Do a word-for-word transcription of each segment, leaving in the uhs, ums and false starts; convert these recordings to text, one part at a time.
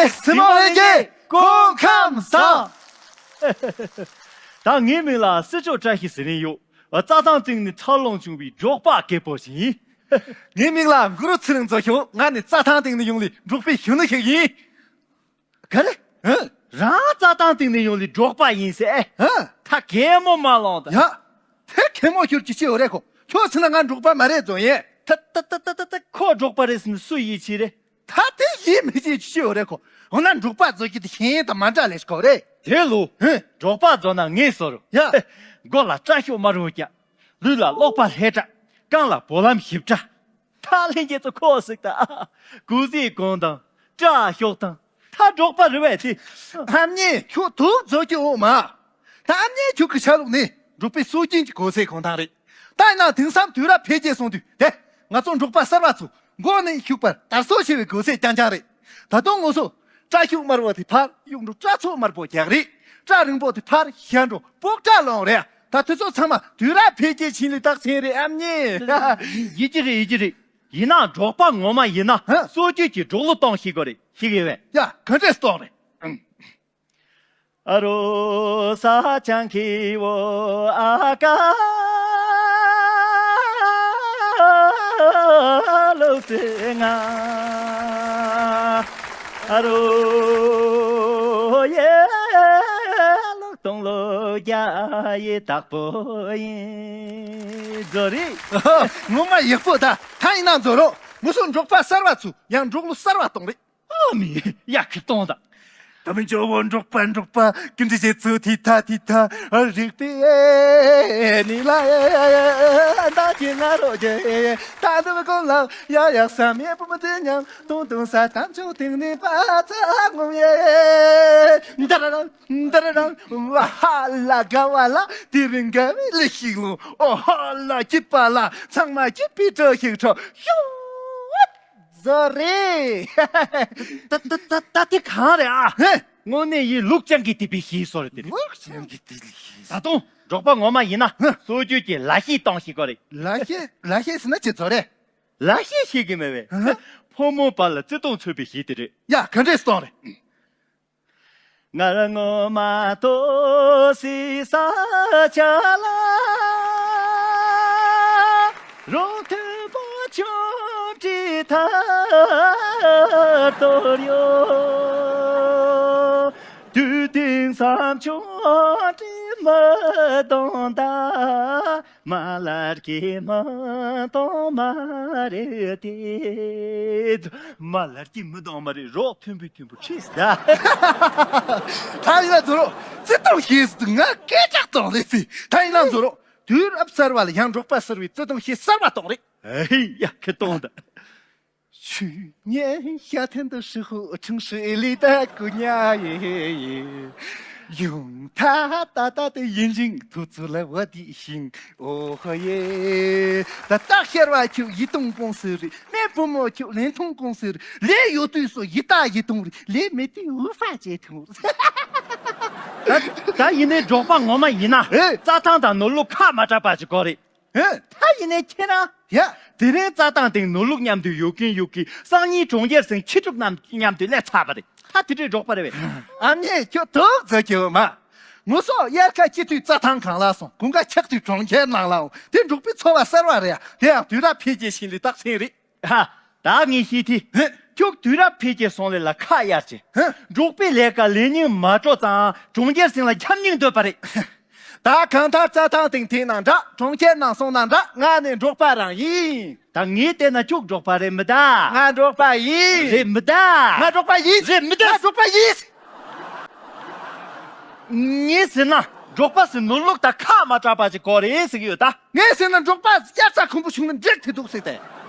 སི་མོ་ལེ་གེ་སྐུ་ཁམས་བཟང་། ད་ངའི་མིང་ལ་སྲིད་ཕྱོགས་བཀྲ་ཤིས་ཟེར་ནི་ཡོད། རྩྭ་ཐང་སྟེང་ནས་འཚར་ལོངས་བྱུང་བའི་འབྲོག་པ་སྐད་པོ་ཞིག་ཡིན། ངའི་མིང་ལ་གུ་རུ་ཚེ་རིང་ཟེར་ཞུ། ང་ནི་རྩྭ་ཐང་སྟེང་ནས་ཡོང་ལེ་འབྲོག་པའི་གཞོན་ནུ་ཞིག་ཡིན། ག་རེ། ཧ། རང་རྩྭ་ཐང་སྟེང་ནས་ཡོང་ལེ་འབྲོག་པ་ཡིན་ཟེར། ཨེ། ཧ། ད་གད་མོ་མ་ལོང་ད། ཡ། དེ་གད་མོ་ཤོར་གྱི་ཅི་ཡོད་རེད་ཁོ། ཁྱོད་ཟེར་ན་ང་འབྲོག་པ་མ་རེད་ཟེར་ཡིན། ད་ད་ད་ད་ད་ཁོ་འབྲོག་པ་རེད་ཟེར་ན་སུ་ཡིད་ཆེས་རེད། ད་དེ་ཡིད་མི་ཆེས་ཅི་ཡོད་རེད་ཁོ། འོ་ན་འབྲོག་པ་ཟེར་གྱི་དེ་གཞན་དང་མ་འདྲ་ལེ་ཁོ་རེད། དེ་ལོ། ཧེ། འབྲོག་པ་ཟེར་ན་ངས་ཟེར་རོ། ཡ། མགོ་ལ་སྐྲ་ཤོག་དམར་པོ་བཀྱག་ལུས་ལ་གློག་པ་ལྷེ་བྲག་རྐང་ལ་སྦོ་ལམ་ཞིབ་ཕྲ། ད་ལྷན་རྒྱས་ཚོ་ཁོ་ཟིག་ད། གུས་ཟིག་གོང་དང་། སྐྲ་ཤོག་དང་། ད་འབྲོག་པ་རེད་བས་དེ། ཨ་མྱེས་ཁྱོད་དུག་རྫོགས་ཀྱི་འོ་མ། ད་ཨ་མྱེས་ཁྱོད་ཀྱི་ཆ་ལུགས་ནི་འབྲོག་པའི་སྲོལ་རྒྱུན་གྱི་གོ་སའི་གོང་ཐང་རེད། ད་ཡིན་ན་དེང་སང་དུས་རབས་འཕེལ་རྒྱས་སོང་དུས་དེ་ང་ཚོ་འབྲོག་པ་གསར་བ་ཚོ་མགོ་ནས་ཤུག་པར་དར་སྲོལ་ཆེ་བའི་གོ་སའི་རྐྱང་རྐྱང་རེད། ད་དུང་ང་ཚོ་སྐྲ་ཤོག་དམར་པོ་དེ་ཕར་གཡུག་འགྲོ་སྐྲ་ཚོགས་དམར་པོ་རྒྱག་རེད། སྐྲ་རིང་པོ་དེ་ཕར་བཞར་འགྲོ་སྤོག་སྐྲ་ལོང་རེད། ད་དེ་ཚོ་ཚང་མ་དུས་རབས་འཕེལ་རྒྱས་ཕྱིན་ལས་རྟགས་མཚན་རེད་ཨ་མྱེས། ཡིན་གྱི་རེད་ཡིན་གྱི་རེད། ཡིན་ནའང་འབྲོག་པ་ངོ་མ་ཡིན་ན་ཧ། སྲོལ་རྒྱུན་གྱི་འབྲོག་གླུ་གཏོང་ཤེས་དགོས་རེད་ཤེས་གི་ཡོད་པས། ཡ་ག་འདྲས་གཏོང་རེད། ཨ་རོ་ས་ཆང་ཁི་བོ་ཨ་ཀ་ལོ་ཙེ་ང་ཨ་རོ་ཡེ་ལོ་སྟོང་ལོ་རྒྱ་ཡེ་དག་པོ་ཡིན་ཛོ་རི། ངོ་མ་ཡག་པོ་ད་ད་ཡིན་ན་ཛོ་རོ་ངོ་སོ་འབྲོག་པ་གསར་བ་ཚོ་ཡང་འབྲོག་གླུ་གསར་བ་གཏོང་རེད། ཨ་མི་ཡག་གི་གཏོང་ད། ད་མི་ཇོ་བོ་འབྲོག་པ་འབྲོག་པ་ཀུན་གྱི་རྗེ་བཙུན་ཐི་ཐ་ཐི་ཐ་རིག་པའི་ནི་ལ་ད་ཀྱི་ང་རོ་རྒྱལ་ད་འདི་བ་ཀོ་ལ་ཡ་ཡག་ས་མེ་པུ་མ་དེ་ཉམ་ཏུང་ཏུང་ས་དམ་ཆུང་དེང་ནི་པ་ཚ་ངོམ་ཡེ་ད་ར་ར་ད་ར་ར་བ་ཧ་ལ་ག་བ་ལ་དེ་རིང་ག་བའི་ལི་ཤིག་ལུང་ཨོ་ཧ་ལ་སྐྱིད་པ་ལ་ཚང་མ་སྐྱིད་པའི་བྲོ་ཞིག་བྲོ་ཤུ། བཟོ་རེད། ད་ད་ད་ད་དེ་གང་རེད་ཨ། ཧེ། དངོས་གནས་ཡིན་ལུག་ཅང་གི་དེ་པའི་ཤེས་སོ་རེད་དེ་རེད། ལུག་ཅང་གི་དེ་ལ་ཤེས། ད་དུང་འབྲོག་པ་ངོ་མ་ཡིན་ན་ཧ། སྲོལ་རྒྱུན་གྱི་ལ་ཤེས་གཏོང་ཤེས་གོ་རེད། ལ་ཤེས་ལ་ཤེས་ཟེར་ན་ཅི་བཟོ་རེད། ལ་ཤེས་ཤེས་གི་མེད་བས། ཧ། ཕོ་མོ་བར་ལ་བརྩེ་དུང་མཚོན་པའི་ཤེས་དེ་རེད། ཡ་ག་འདྲས་གཏོང་རེད། ང་རང་ངོ་མ་ཏོ་སི་ས་ཆ་ལ་རོ་ཐེ་པོ་ཆུང་ཀྲི་ཐ་ཏོ་ཡོ་དུ་ཏིང་སམ་ཆུང་ཀྲི་མ་དོང་ད། མ་ལར་གྱི་མ་དང་མ་རེད་དེ། མ་ལར་གྱི་མི་དང་མ་རེད་རོགས་མཐུན་པའི་མཐུན་པོ་ཁྲིས་ད། ད་ཡིན་ན་ཛོ་རོ་བརྩེ་དུང་ཤེས་སུ་ང་སྐད་གྲགས་གཏོང་རེད་སི། ད་ཡིན་ན་ཛོ་རོ་དུས་རབས་གསར་བ་ལ་ཡང་འབྲོག་པ་གསར་བའི་བརྩེ་དུང་ཤེས་གསར་བ་གཏོང་རེད། ཨེ་ཡ་ཁེ་གཏོང་ད། 去年夏天的时候，城市里的姑娘耶，用她大大的眼睛偷走了我的心。哦吼耶！ད་སྟག་ཤར་བ་ཁྱོད་ཡིད་གཏོང་དགོངས་ཟེར་རེད། མེ་བུ་མོ་ཁྱོད་ལན་མཐོང་དགོངས་ཟེར་རེད། ལས་ཡོད་དུས་སུ་ཡིད་ལྟ་ཡིད་གཏོང་རེད། ལས་མེད་དུས་འུ་ཧྥ་བྱེད་ཐུང་རེད། ད་ད་ཡིན་ནའི་འབྲོག་པ་ངོ་མ་ཡིན་ན་ཨེ། རྩྭ་ཐང་དང་ནོར་ལུག་ཁ་མ་གྲགས་པ་ཅིག་དགོས་རེད། ཧེ། ད་ཡིན་ནའི་ཁྱེད་རང་། ཡ། དེ་རིང་རྩྭ་ཐང་སྟེང་ནོར་ལུག་མཉམ་དུ་ཡོད་ཀྱིན་ཡོད་ཀྱིན་སང་ཉིན་གྲོང་ཁྱེར་སེང་ཁྱི་ཕྲུག་རྣམས་མཉམ་དུ་སླེབས་ཚར་བ་རེད། ད་དེ་འདྲའི་འབྲོག་པ་རེད་བས། ཨ་མྱེས་ཁྱོད་དུག་རྫོགས་ཀྱི་འོ་མ། ངོ་སོ་དབྱར་ཁ་སྐྱིད་དུས་རྩྭ་ཐང་གང་ལ་སོང་དགུན་ཁ་ཆགས་དུས་གྲོང་ཁྱེར་ནང་ལའོ། དེ་འབྲོག་པའི་འཚོ་བ་གསར་བ་རེད་ཡ། དེ་ཡང་དུས་རབས་འཕེལ་རྒྱས་ཕྱིན་ལས་རྟགས་མཚན་རེད། ཧ། ད་ངས་ཤེས་ཐི། ཧེ། ཁྱོད་དུས་རབས་འཕེལ་རྒྱས་སོང་ལས་ལ་ཁ་གཡར་ཅེ། ཧེ། འབྲོག་པའི་ལས་ཀ་ལས་སྙིང་མ་བྲོ་ཙང་གྲོང་ཁྱེར་སེང་ལ་འཁྱམ་སྙིང་འདོད་པ་རེད། ད་གང་ལྟར་རྩྭ་ཐང་སྟེང་ཐེངས་ནང་འདྲ་གྲོང་ཁྱེར་ནང་སོང་ན་འདྲ་ང་ནི་འབྲོག་པ་རང་ཡིན། ད་ངས་བལྟས་ན་ཁྱོད་འབྲོག་པ་རེད་མི་གདའ། ང་འབྲོག་པ་ཡིན། རེད་མི་གདའ། ང་འབྲོག་པ་ཡིན། རེད་མི་གདའ། ང་འབྲོག་པ་ཡིན། ངས་ཟེར་ན་འབྲོག་པ་ཟེར་ནོར་ལུག་དང་ཁ་མ་གྲགས་པ་ཅིག་གོ་རེད་ཟེར་གི་ཡོད་ད། ངས་ཟེར་ན་འབྲོག་པ་དབྱར་རྩྭ་དགུན་འབུ་ཤུགས་ནི་འབྲེག་ཐེ་འདུག་ཟེར་ཏེ།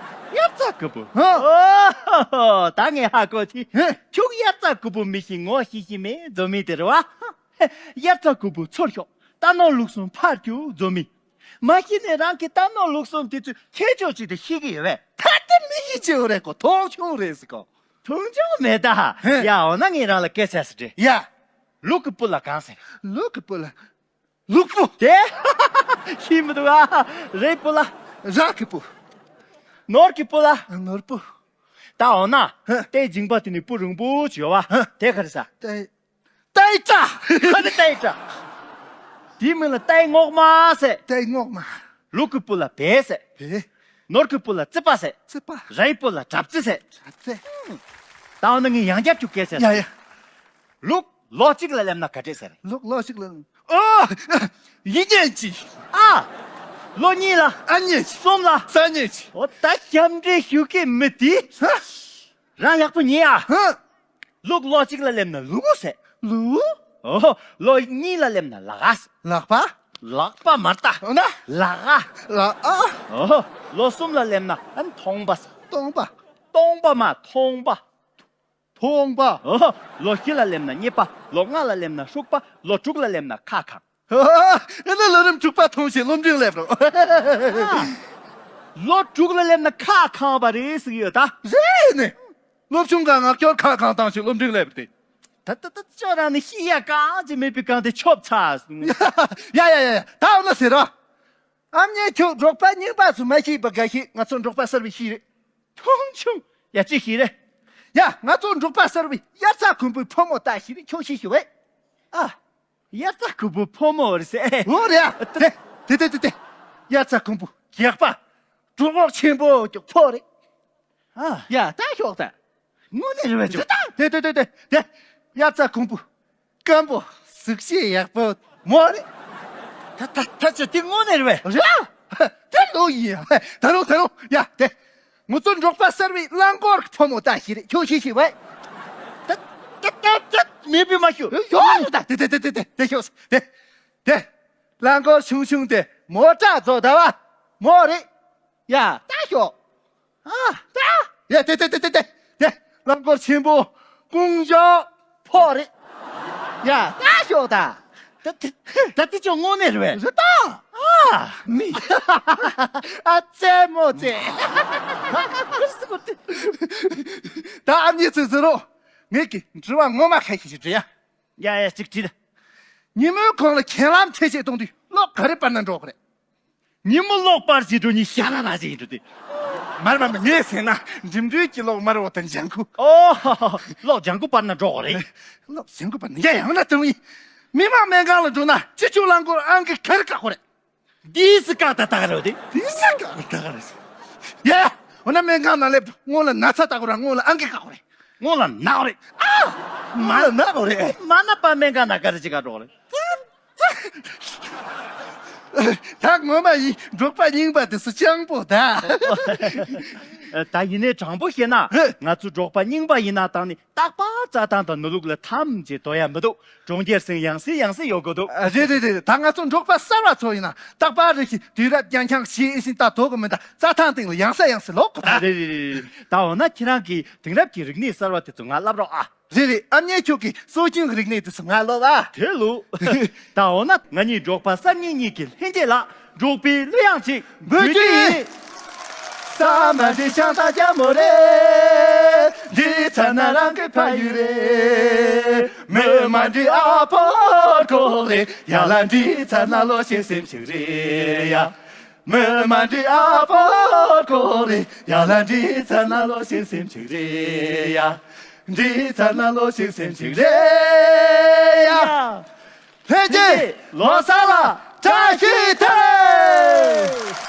དབྱར་རྩྭ་དགུན་འབུ། ཧ། ཨོ་ཧོ་ཧོ། ད་ངས་ཧ་གོ་ཐི། ཧེ། ཁྱོད་དབྱར་རྩྭ་དགུན་འབུ་མི་ཤེས་ངོ་ཤེས་ཤེས་མེད་འཛོ་མི་དེ་རེད་བ། དབྱར་རྩྭ་དགུན་འབུ་ཚུར་ཤོག་རྟ་ནོར་ལུག་གསུམ་ཕར་རྒྱུག་འཛོ་མི། མ་གཞི་ནས་རང་གི་རྟ་ནོར་ལུག་གསུམ་དེ་ཚོས་ཁྱེད་ཆོ་ཅིག་དེ་ཤེས་གི་ཡོད་བས། ད་དེ་མི་ཤེས་ཅི་ཡོད་རེད་གོ་མཐོང་ཆུང་རེད་ཟེར་གོ་མཐོང་ཆུང་མེད་ད། ཧེ། ཡ་འོ་ན་ངས་རང་ལ་སྐད་ཆ་ཟེར་དྲི། ཡ། ལུག་གི་སྤུ་ལ་གང་ཟེར། ལུག་གི་སྤུ་ལ། ལུག་སྤུ། དེ། ཤེས་མི་འདུག་ཨ། རའི་སྤུ་ལ། ར་གི་སྤུ། ནོར་གྱི་སྤུ་ལ། ནོར་སྤུ། ད་འོ་ན། ཧ། རྟའི་མཇིང་པ་དེ་ནི་སྤུ་རིང་པོ་ཅིག་ཡོད་པ། ཧ། དེ་ག་རེ་ཟེར། རྟའི། རྟའི་སྒྲ། ག་རེ་རྟའི་སྒྲ། དེའི་མིང་ལ་རྟའི་རྔོག་མ་ཟེར། རྟའི་རྔོག་མ། ལུག་གི་སྤུ་ལ་བལ་ཟེར། བལ། ནོར་གྱི་སྤུ་ལ་རྩིད་པ་ཟེར། རྩིད་པ། རའི་སྤུ་ལ་གྲབ་རྩེ་ཟེར། གྲབ་རྩེ། ད་འོ་ན་ངས་ཡང་བསྐྱར་ཅིག་སྐད་ཟེར། ཡ་ཡ། ལུག་ལོ་གཅིག་ལ་སླེབས་ན་ག་འདྲས་ཟེར། ལུག་ལོ་གཅིག་ལ། ཨོ། ཡིན་ཉན་གཅིག། ཨ། ལོ་གཉིས་ལ། ཨ་ཉན་གཅིག། གསུམ་ལ། ས་ཉན་གཅིག། འོ་ད་སྐྱབས་འགྲོ་ཞུ་མཁན་མི་དེ། ཧ། རང་ཡག་པོ་ཉན་ཨ། ཧ། ལུག་ལོ་གཅིག་ལ་སླེབས་ན་ལུ་གུ་ཟེར། ལུ། ཨོ། ལོ་གཉིས་ལ་སླེབས་ན་ལག་ཟེར། ལག་པ། ལག་པ་མ་རེད་ད། འོ་ན། ལག་ཨ། ལག་ཨ། ཨོ། ལོ་གསུམ་ལ་སླེབས་ན་ཨ་ནི་ཐོང་པ་ཟེར། སྟོང་པ། སྟོང་པ་མ་ཐོང་པ། ཐོང་པ། ཨོ། ལོ་བཞི་ལ་སླེབས་ན་རྙེད་པ། ལོ་ལྔ་ལ་སླེབས་ན་ཤུག་པ། ལོ་དྲུག་ལ་སླེབས་ན་ཁ་གང་། ཨ་ན་ལོ་རིམ་དྲུག་པ་ཐོན་ཞིང་སློབ་འབྲིང་སླེབས་རོགས། ལོ་དྲུག་ལ་སླེབས་ན་ཁ་གང་པ་རེད་ཟེར་གྱི་ཡོད་ད། རེད་ནི། སློབ་ཆུང་ག་ངག་སྐྱོར་ཁ་གང་བཏང་ཞིང་སློབ་འབྲིང་སླེབས་ཏེ། ད་ད་ད་ཅོ་རང་ནི་ཤི་ཡ་གང་ཅི་མེད་པའི་གང་དེ་ཆོབ་ཚ། ཡ་ཡ་ཡ་ཡ། ད་འོ་ན་ཟེར་རོ། ཨ་མྱེས་ཁྱོད་འབྲོག་པ་རྙིང་པ་ཚོ་མ་ཤེས་པ་དགའ་ཤེས། ང་ཚོ་འབྲོག་པ་གསར་བའི་ཤེས་རེད། ཆུང་ཆུང་། ཡ་ཅི་ཤེས་རེད། ཡ་ང་ཚོ་འབྲོག་པ་གསར་བའི་དབྱར་རྩྭ་དགུན་འབུའི་ཕོ་མོ་ལྟ་ཤེས་རེད། ཁྱོད་ཤེས་ཤེས་བས། ཨ། དབྱར་རྩྭ་དགུན་འབུ་ཕོ་མོ་རེད་ཟེར། འོ་རེད་ཨ། དེ་དེ་དེ་དེ་དེ། དབྱར་རྩྭ་དགུན་འབུ་རྒྱགས་པ། གྲོད་ཁོག་ཆེན་པོ་ཀྱི་ཕོ་རེད། ཨ། ཡ་ད་ཤོག་ད། དངོས་གནས་རེད་བས་ཅོ། དེ་དེ་དེ་དེ་དེ། དབྱར་རྩྭ་དགུན་འབུ། སྐམ་པོ། གཟུགས་བྱད་ཡག་པོ། མོ་རེད། ད་ད་ད་ཅི་དེ་དངོས་གནས་རེད་བས། རེད་ཨ། དེ་ལོ་ཡིན་ཡ། ད་རུང་ད་རུང་ཡ་དེ། ང་ཚོ་འབྲོག་པ་གསར་བའི་རླངས་འཁོར་གྱི་ཕོ་མོ་ལྟ་ཤེས་རེད། ཁྱོད་ཤེས་ཤེས་བས། ད་ད་ད་ད་མེད་པའི་མ་ཤོད། ཡོད་རེད་ད། དེ་དེ་དེ་དེ་དེ་དེ་ཤོག་དེ། དེ། རླངས་འཁོར་ཆུང་ཆུང་དེ་མོ་ཊ་ཚོ་ད་བ། མོ་རེད། ཡ་ལྟ་ཤོག་ཨ་ལྟ། ཡ་དེ་དེ་དེ་དེ་དེ། རླངས་འཁོར་ཆེན་པོ་ཀུང་ཞའོ་ཕོ་རེད། ཡ་ལྟ་ཤོག་ད། ད་དེ་ད་དེ་ཅོ་དངོས་གནས་རེད་བས། རེད་ད། ཨ་མི། ཨ་ཙེ་མོ་ཙེ། ད་ཨ་མྱེས་ཚོས་ཟེར་རོ། ངེད་ཀྱི་དྲི་བ་ངོ་མ་ཁ་ཤས་ཤིག་དྲི་ཡ། ཡ་ཡ་གཅིག་དྲིས། ཉིན་མོའི་གོང་ལ་གྱེན་ལམ་འཕྲད་བྱེད་གཏོང་དུས་གློག་ག་རེ་སྤར་ན་འགྲོ་གི་རེད། ཉིན་མོ་གློག་སྤར་བྱེད་འགྲོ་ཉིན་ཞག་ན་ར་བྱེད་འགྲོ་དེ། མར་མར་མར་ངས་ཟེར་ན་འགྲིམ་འགྲུལ་གྱི་གློག་མར་འོ་དང་ལྗང་ཁུ། ཨོ། གློག་ལྗང་ཁུ་སྤར་ན་འགྲོ་གི་རེད། གློག་ལྗང་ཁུ་སྤར་ན་ཡ་ཡང་ན་དུང་ཡིན། མི་མང་སྨན་ཁང་ལ་འགྲོ་ན་སྤྱི་སྤྱོད་རླངས་འཁོར་ཨང་ཀི་ག་རེ་བཀག་གི་རེད། འདི་སི་ཀ་ད་ད་ག་རེད་དེ། འདི་སི་ཀ་ད་ག་རེད། ཡ། འོ་ན་སྨན་ཁང་ནང་སླེབས་དུས་སྔོན་ལ་ན་ཚ་ལྟ་དགོས་ར་སྔོན་ལ་ཨང་ཀི་བཀག་དགོས་རེད། སྔོན་ལ་ན་དགོས་རེད། ཨ། སྔོན་ལ་ན་དགོས་རེད། མ་ན་པ་སྨན་ཁང་ནང་ག་རེ་བྱེད་ག་འགྲོ་གི་རེད། ད་ངོ་མ་ཡིན་འབྲོག་པ་རྙིང་པ་དེ་སུ་སྤྱང་པོ་ད། ད་ཡིན་ནའི་དྲང་པོ་བཤད་ན། ཧེ། ང་ཚོ་འབྲོག་པ་རྙིང་པ་ཡིན་ན་ད་ནི། རྟག་པར་རྩྭ་ཐང་དང་ནོར་ལུག་ལ་ཐམས་ཅད་དོ་ཡ་མི་འདུག་གྲོང་ཁྱེར་ཟིན་ཡང་སེ་ཡང་སེ་ཡོད་དགོས་འདུག་ཨ། རེད་རེད་རེད། ད་ང་ཚོ་འབྲོག་པ་གསར་བ་ཚོ་ཡིན་ན་རྟག་པར་རེ་ཞིག་དུས་རབས་རྒྱང་རྐྱང་ཞིག་ཨེ་ཤིན་ཏ་དོ་གི་མི་འདུག་རྩྭ་ཐང་སྟེང་ལ་ཡང་སེ་ཡང་སེ་ལོག་གོ་ད། ཨ། རེད་རེད་རེད་རེད། ད་འོ་ན་ཁྱེད་རང་གིས་དེང་རབས་ཀྱི་རིག་གནས་གསར་བ་དེ་ཚོ་ང་བསླབ་རོགས་ཨ། རེད་རེད། ཨ་མྱེས་ཁྱོད་ཀྱིས་སྲོལ་རྒྱུན་གྱི་རིག་གནས་དེ་ཚོ་ང་སློབ་ཨ། དེ་ལུགས། ད་འོ་ན་ང་གཉིས་འབྲོག་པ་གསར་རྙིང་གཉིས་ཀྱི་ལྷན་སྐྱེས་ལ། འབྲོག་པའི་གླུ་དབྱངས་ཅིག་འབུལ་རྒྱུ་ཡིན། ས་མ་འདྲི་ཤང་ད་རྒྱ་མོ་རེད། འདྲི་ཚར་ན་རང་གི་ཕ་ཡུལ་རེད། མི་མ་འདྲི་ཨ་ཕོ་ཁོག་རེད། ཡ་ལ་འདྲི་ཚར་ན་ལོ་ཤེས་སེམས་ཤིག་རེད་ཡ། མི་མ་འདྲི་ཨ་ཕོ་ཁོག་རེད། ཡ་ལ་འདྲི་ཚར་ན་ལོ་ཤེས་སེམས་ཤིག་རེད་ཡ། འདྲི་ཚར་ན་ལོ་ཤེས་སེམས་ཤིག་རེད་ཡ། ལྷན་རྒྱས་ལོ་གསར་ལ་བཀྲ་ཤིས་བདེ་ལེགས།